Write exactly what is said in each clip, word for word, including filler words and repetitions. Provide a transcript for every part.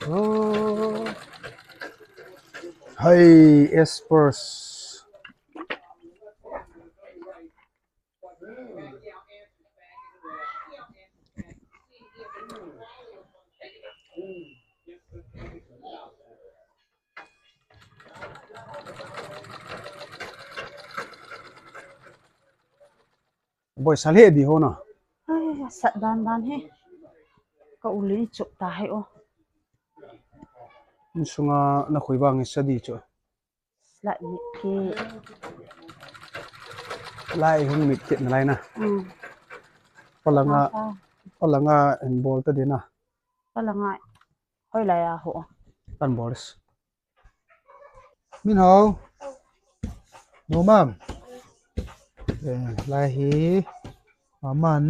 Oh. Hi, Espers. Boi, sal he di ho na. Ai, sat dan dan he. Ka u le ni chop ta he o. Insunga na khui vang sa di chu. Lai mit ke. Lai hung mit ke na lai na. Hmm. Palanga, Nasa. Palanga en bol ta di na. Palanga. Hoilai a ho. Kan bol. Min hao. No mam. Eh, lai hi. Maman.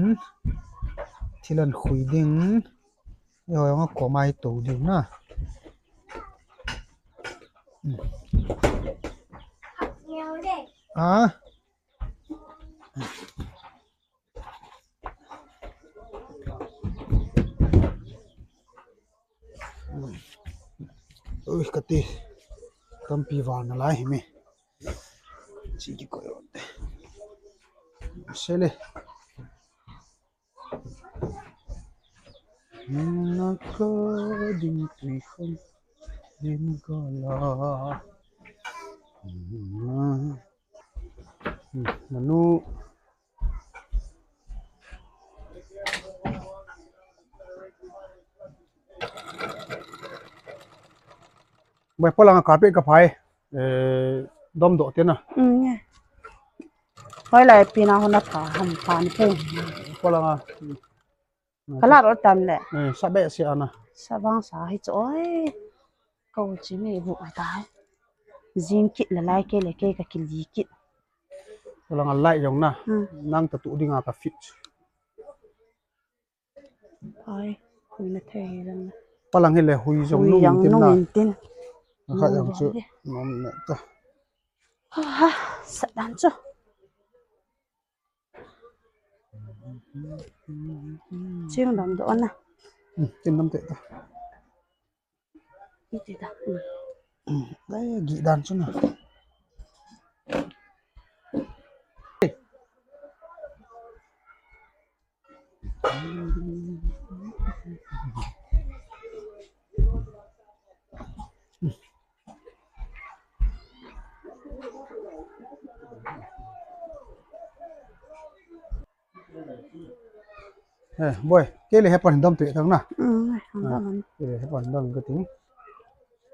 Thil an khui ding. Yo, yo, ko mai to ding na. Hmm. Ah. Ui, kati. Tampi val na lai hi me. Chi ki koi ron te. Sele. Na ka ding tui khon. Din ka la. Hmm, manu. Bai, palanga carpet ka phai. Eh, dom do te na. Hmm, nge. Hoilai pina hona pha, ham pha ni pu. Palanga. Kala ro tan le. Eh, sa be si ana. Sa bang sa hi chu oi. Ko chi me bu ai tai. Jing kit le lai ke le ke ka kili kit. Palanga lai jong na. Hmm. Nang ta tu dinga ka fit. Ai, hui na thei lang. Palang hi le hui jong hui nung jong in tin nung na. In tin. Khat jong chu nom ne ta. Ha, sat dan chu. Chim dam do na. Hmm, chim dam te ta. Iti ta. Hmm. Hmm, dai gi dan chu na. Eh, boi, kei le hepa hin dam tui thang na. Mm, eh, dam. Kei le hepa hin dam ka ting.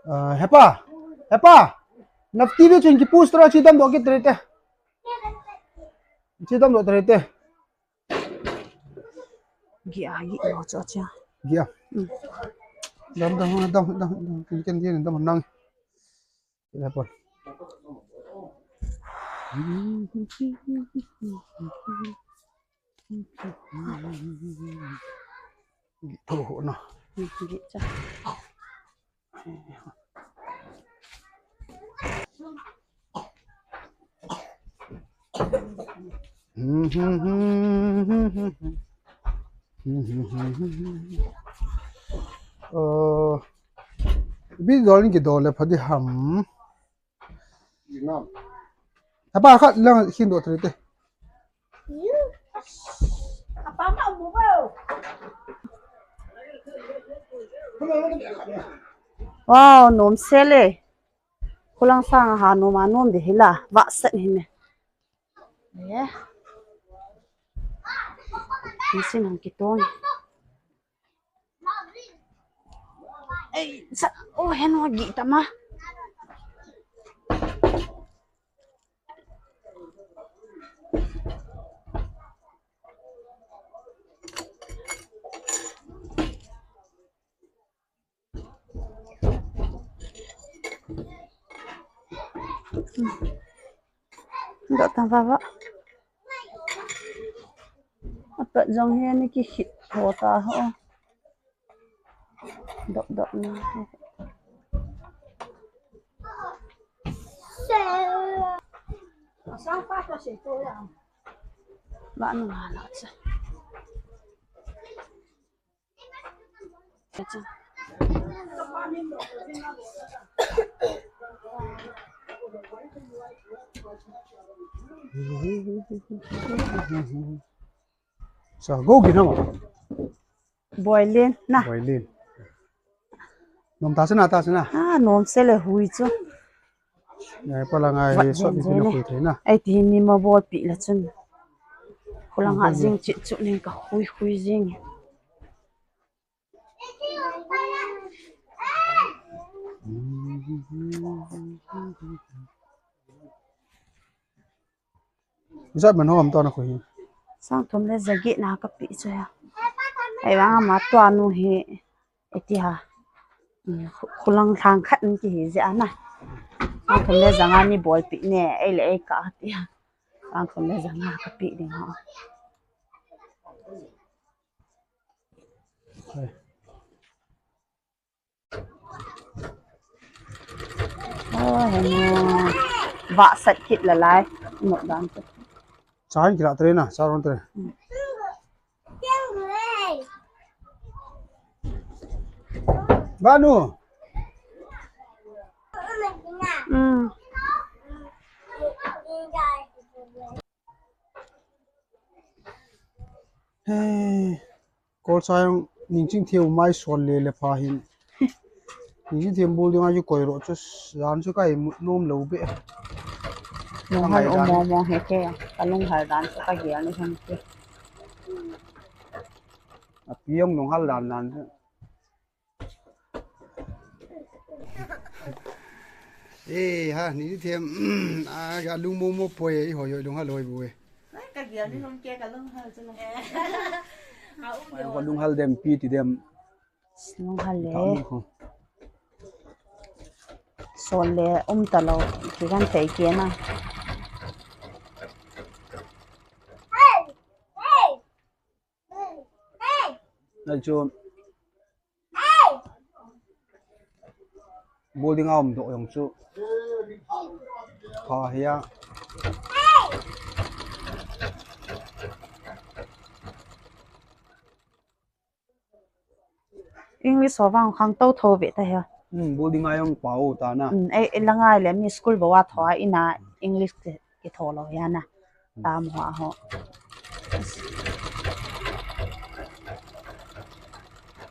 Ah, hepa, hepa. Na T V chun ki poster chi dam do ki tre te. Chi dam do tre te. Gi a, gi a, cho cha. Gi a. Mm. Dam, dam, dam, dam, dam. Ken, ken, ken, dam nang. Kila pon. Tho ho na. Bi dol ni ki dol le phadi ham. Apa khat lang khin do thei te. Wow, nom sele. Khulang sang ha nom a nom de hila. Va set hi me. Ye. Ni sin hang kitong. Ei, sa, oh, hen wa gi tama. Dot tang vava. Apat jong hi ani ki khit ho ta ho. Dot dot na. Ba nu ha la cha. Sa go gi na ma. Boilin na. Boilin. Nom ta sina ta sina. Ah, nom se le hui chu. Ngai pa la ngai. Vat sot jen ni jen na ni. Hui thei na. Ai ti ni ma bol pi la chun. Khulang ha jing chi chu ning ka hui hui jing. Ijat man hom to na khu hi. Sang thum le jagi na ka pi chu ya. Ai vang ama to anu hi. Eti ha. Khu-, khulang thang khat ni ki hi je ana. Sang thum le janga ni bol pi ne. Ai le ai ka ti ha. Sang thum le janga ka pi ding ha. Oh, henu. Vah sat kit la lai. Mot dan tu. Chan kila tre na, chan tre. Hmm. Banu. Hmm. Hey. Kol sa jong ning ching theu mai sol le le pha hin. Ning ching theu bul ding a ju koi ro chu jan chu kai mut nom lo be. Lunghal um mong mong he ke. Ka lunghal dan chu ka hial ni hon ke. A pi jong lunghal dan dan chu. Eh, ha, ni them, a, ka lung mo mo poi, i hoi, hoi, lunghal hoi bu e. Ai, ka gial ni hom ke, ka lunghal chu la. Ka um ai, ka lunghal dem, pi ti dem. Lunghal le. Ka um ko. Sol le, um ta lo, ki kan tei ke na. Ai chu. Bul ding a um doh jong chu. Pha hi a. English ho vang khang to tho ve ta hi a. Hmm, bul ding a jong pa u ta na. Hmm, ei, ei la ngai le mi school bo a tho a ina English ki, ki tho lo hi a na. Tam ho a ho.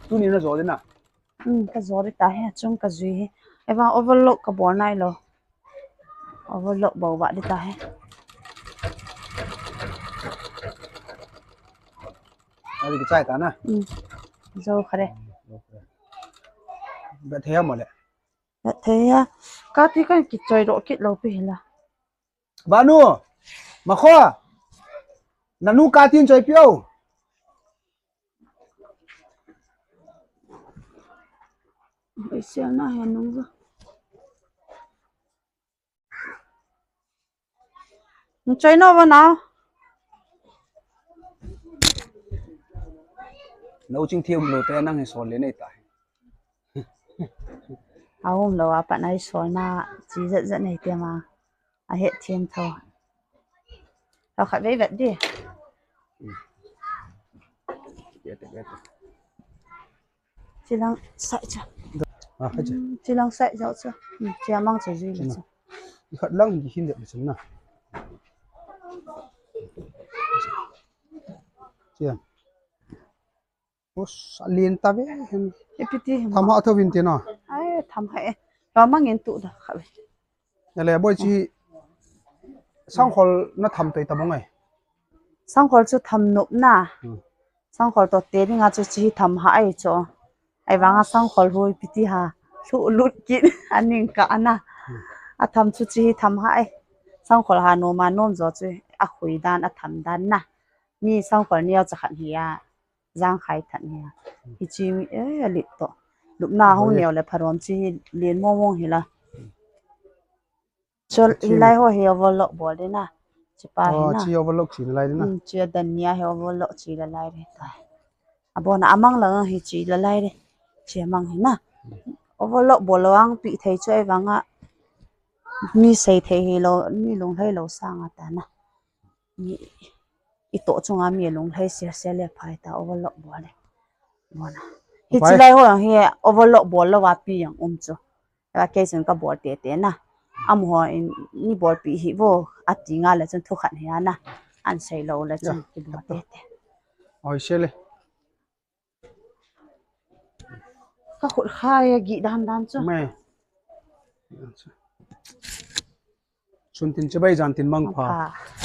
Tuni na jo le na. Hmm, ka jo le ta hi, chung ka jui hi. Ei vang overlock ka bol nai lo. Overlock bol va le ta hi. Ari ki chai ta na. Hmm. Jo kha le. Ba the mo le. Ba the ya. Ka ti kan ki choi ro kit lo pi la. Banu, ma kho. Nanu ka tin choi pio. Bai sial na he nung va. Nung choi no va na. Nau ching thiam lo te nang he sol le nei ta. A um lo a pat nai sol na chi zat zat nei te ma. A het thiam tho. Tho khat vei vet di. Chilang sai cha. Ah, hai cha. Hmm, chilang sai cha cha. Hmm, chia mang cha ji le cha. I khat lang di hin de le cha na. Chia. Us, a lien ta ve hen. Ipi ti hi ma. Tham ha tho vin ti na. Ai, tham ha e. Ka mang in tu da kha ve. Ya le boi chi sangkhol na tham toi ta bang ai. Sangkhol chu tham nop na. Hmm. Sangkhol to te ding a chu chi tham ha ai chu. Ai vang a sangkhol hui ipi ti ha. Lu lut kit a ning ka ana. Hmm. A tham chu chi tham ha ai. Sangkhol ha nom a nom jo chu a khui dan a tham dan na. Mi sangkhol ni a cha khat hi a. Jang khai that nia. Hi chi mi, eh, a lit to. Lupna hung neo le pharom chi lien mong mong hi la. Chol hi lai ho hi overlock bol de na. Chi pa hi na. Chi overlock chi lai de na. Hmm, chi a dan nia hi overlock chi la lai de ta. A bon a mang la hi chi la lai de. Chi a mang hi na. Overlock bol lo ang pi thei chu ai vang a. Mi sei thei hi lo, mi lunglhai lo sanga ta na. Mi i to chunga mi lunglhai sel sel le phai ta overlock bol le. Bona. Hi phai. Chilai ho hi overlock bol lo wa pi yang um chu. Wa kei chun ka bol te te na. Am ho in ni bol pi hi vo ati nga le chun thu khat hi na. An sei lo le chun ki bol te te. Oi se le. Ka khut kha ya gi dam dam chu. Mai. Sun tin chibai jan tin mang pha. Pha.